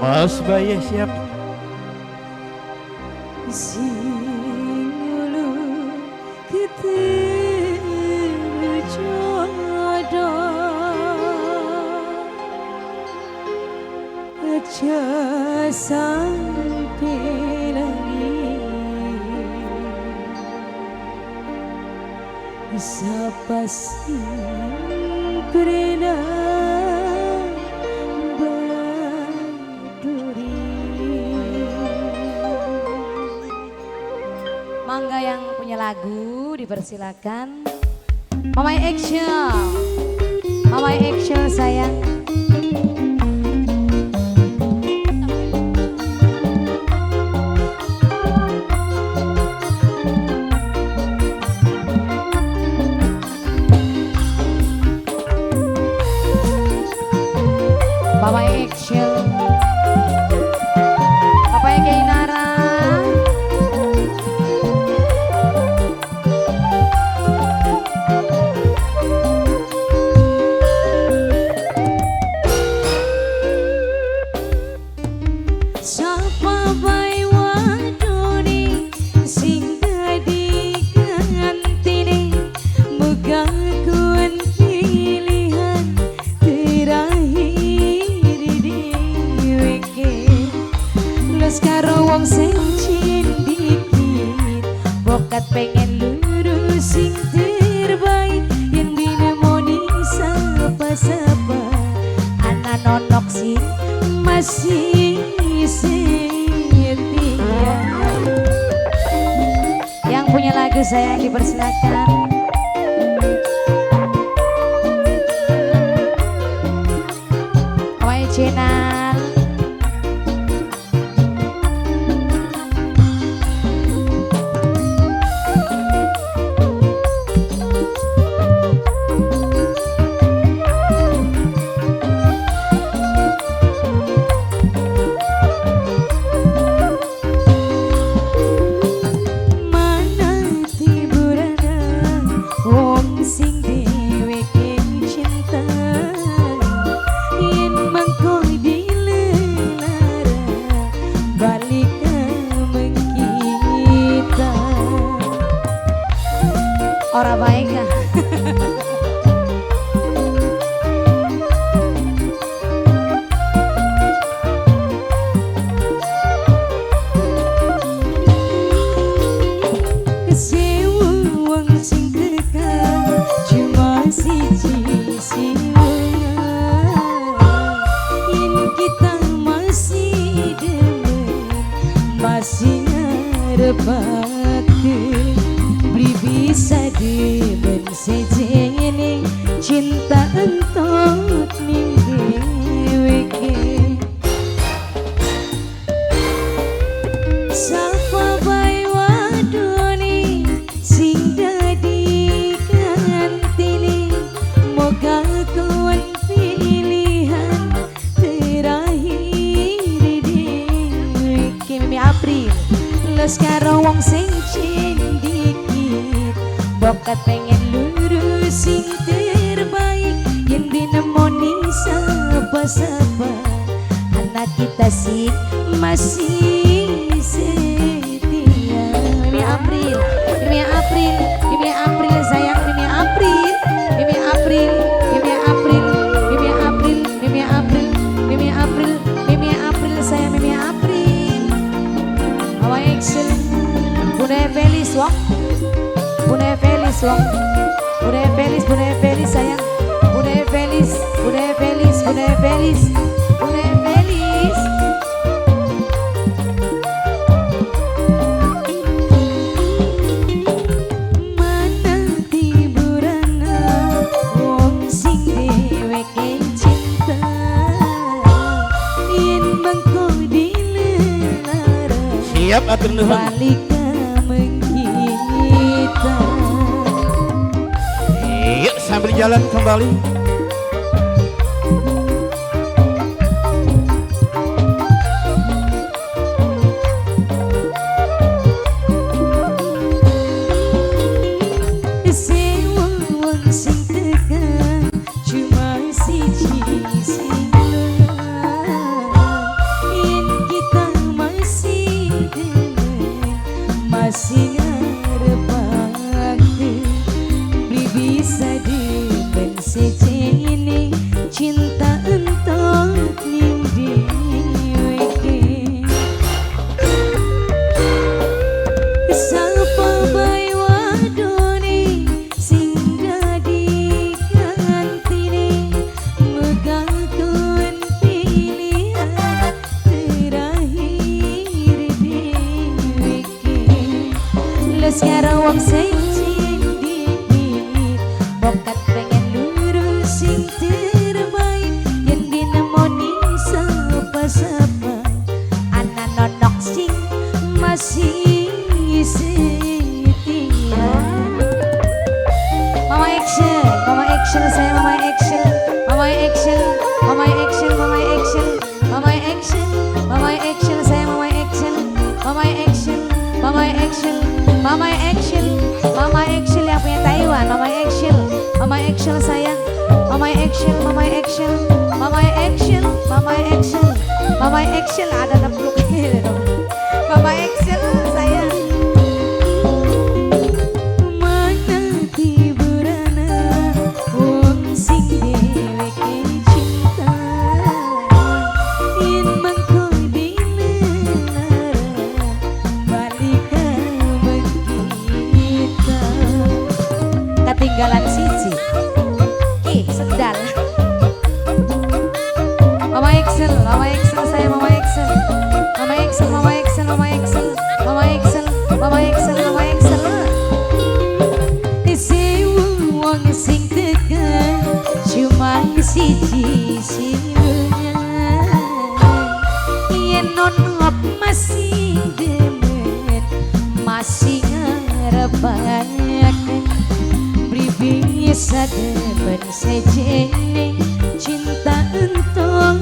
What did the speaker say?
Mas Baye siap. Sing ketemu jodoh aja sampai lagi sapa sing pernah baduri. Mangga yang punya lagu dipersilakan. Mamai Action, Mamai Action sayang. Mamai Action, Papanya Keinara. Sapa bae wadone sing dadi gantine, moga kuwen pilihan terakhir dheweke. Los karo wong sing cindikit, bokat pengen lurus sing terbaik yen dinemoni sapa-sapa ana nonok sing masih setia. Yang punya lagu saya dipersilakan. Mamai Channel. Mana tiburana wong sing dheweke cinta, yen mangko dilelara balik mengkita. Ora baik ah. Sewu wong sing tekan cuma siji sing yen kita masih demen masih ngarepake beli bisa demen sejene cinta entuk ning dheweke. Sapa bae wadone sing dadi gantine, moga kuwen pilihan terakhir dheweke. Mimi April. Los karo wong sing cindikit, bokat pengen lurus sing terbaik yen dinemoni sapa-sapa anak kita sing masih setia. Mimi April, Mimi April, Mimi April sayang, Mimi April, Mimi April, Mimi April, Mimi April, Mimi April, Mimi April, Mimi April sayang, Mimi April. Mamai Excel, Bunda Felis wong, Bunda Felis wong, Bunda Felis, Bunda Felis sayang, Bunda Felis, Bunda Felis, Bunda Felis, Bunda Felis. Mana tiburana wong sing dheweke cinta, yen mangko dilelara Siap atur nuhun. balik mengkita. Yuk sambil jalan kembali. Sewu wong sing tekan cuma siji sing lunga. Wong siji dipilih, bokat pengen luru sing terbaik. Yen dinemoni sapa-sapa, ana nonok sing masih setia. Mama Action, Mama Action, saya Mama Action, Mama Action, Mama Action, Mama Action, Mama Action, Mama Action, saya Mama Action, Mama Action, Mama Action, Mama Action, Mama Action yang punya Taiwan, Mama Action, Mama Action sayang, Mama Action, Mama Action, Mama Action, Mama Action, Mama Action ada 60 dong. Mama Action sayang. Mana tiburana wong sing dheweke cinta, yen mangko dilelara bali kita. Ketinggalan siji. Ih, sendal. Mama Excel, Mama Excel, saya Mama Excel. Mama Excel, Mama Excel, Mama Excel, Mama Excel, Mama Excel, Mama Excel. Sewu wong sing teka cuma siji silunya. Yen nonop masih demen, masih ngarepaken, beri bisa demen sejene cinta entuk.